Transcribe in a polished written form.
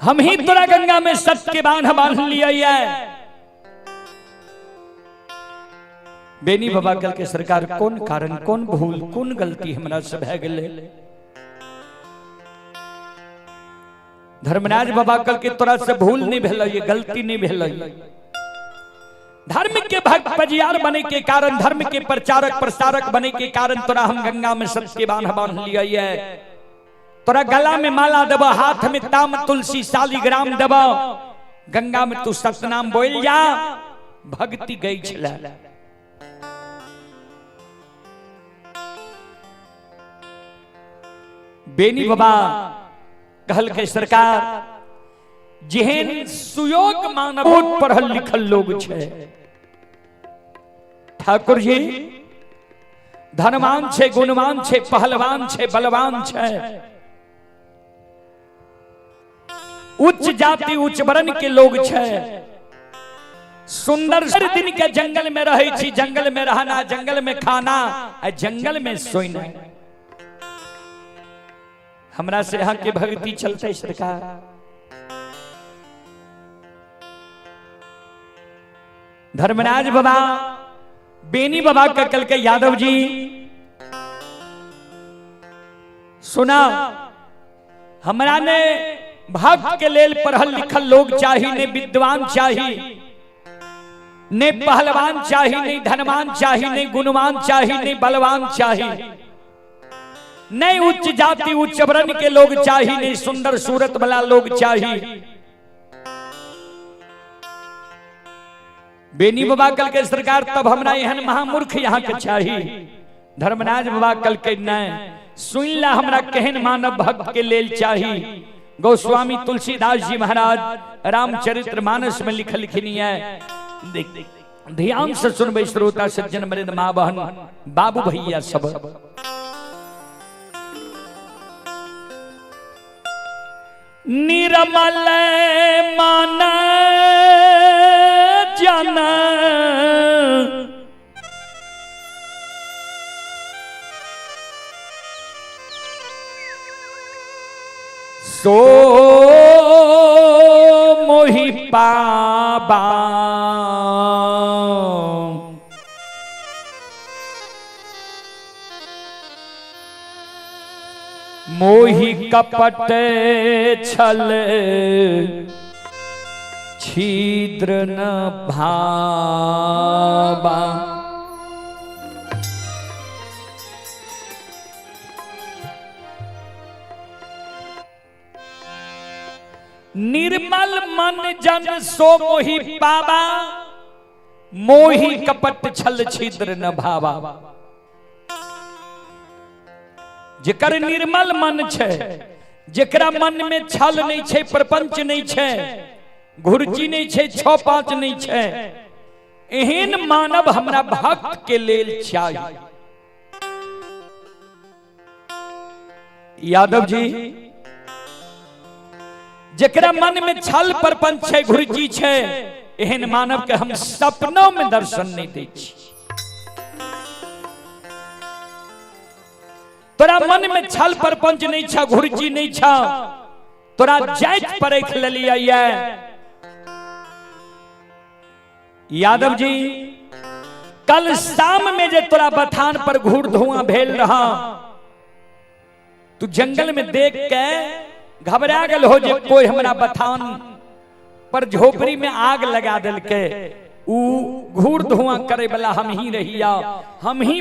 हम ही तोरा गंगा में सत्य के बांध बांध लिया। बेनी बाबा कल के सरकार कौन कारण कौन भूल कौन गलती हमरा से भए गेलै। धर्मराज बाबा कल के तोरा से भूल नहीं भेलै, गलती नहीं भेलै। धर्म के भक्त पजियार बने के कारण, धर्म के प्रचारक प्रसारक बने के कारण तोरा हम गंगा में सत्य के बांध बांध लिया। तोरा गला में माला देबो, हाथ में ताम तुलसी शालिग्राम देबो, गंगा में तू सतनाम बोल जा। भक्ति गई छला। बेनी बाबा कहल के सरकार जेहन सुयोग मानव पढ़ल लिखल लोग छे, ठाकुर जी धनवान छे, गुणवान छे, पहलवान छे, बलवान छे, उच्च जाति उच्च वर्ण के लोग छे, सुंदर दिन के जंगल में रहे छी, जंगल में रहना, जंगल में खाना, जंगल में सोना। हमरा से यहाँ के भक्ति चलते सरकार। धर्मराज बाबा बेनी बाबा का कल के यादव जी सुना, हमरा ने भक्त के लेल पढ़ल लिखल लोग चाही, ने विद्वान चाही, ने पहलवान चाही, ने धनवान चाही, ने गुणवान चाही, ने बलवान चाही, नहीं उच्च जाति उच्च वर्ण के लोग चाही, नहीं सुंदर सूरत वाला लोग चाही। बेनी बाबा कल के सरकार तब हमरा एहन महामूर्ख यहाँ के चाही। धर्मराज बाबा कल के नहीं सुन ला, हमरा केहन मानव भक्त के लेल चाही। गोस्वामी तुलसीदास जी महाराज रामचरित्र मानस में लिखल लिखनी है, ध्यान से सुनबे श्रोता सज्जन मृद माँ बहन बाबू भैया सब। निर्मल मन जन सो मोहि पाबा, मोहि कपट छल छिद्र न भाबा। निर्मल मन जन सो मोहि पाबा, मोहि कपट छल छिद्र न भावा। जेकर निर्मल मन छे, जेकरा मन में छल नहीं छे, प्रपंच नहीं छे, घुर्ची नहीं छे, छो पांच नहीं छे, एहन मानव हमरा भक्त के लेल चाहिए। यादव जी जेकरा मन में छल प्रपंच छे, घुर्ची छे, एहन मानव के हम सपनों में दर्शन नहीं दै छी। तोरा मन में छल प्रपंच नहीं छा, घुर्ची नहीं छा, तोरा जाति परख लेलियै। यादव जी कल शाम में जे तोरा बथान पर घूर धुआं भेल रहा, तू जंगल में देख के घबरा गल हो जे कोई हमरा बथान पर झोपड़ी में आग लगा दिल के, ऊ घूर धुआं करे वाला हम ही रहिया, हम ही।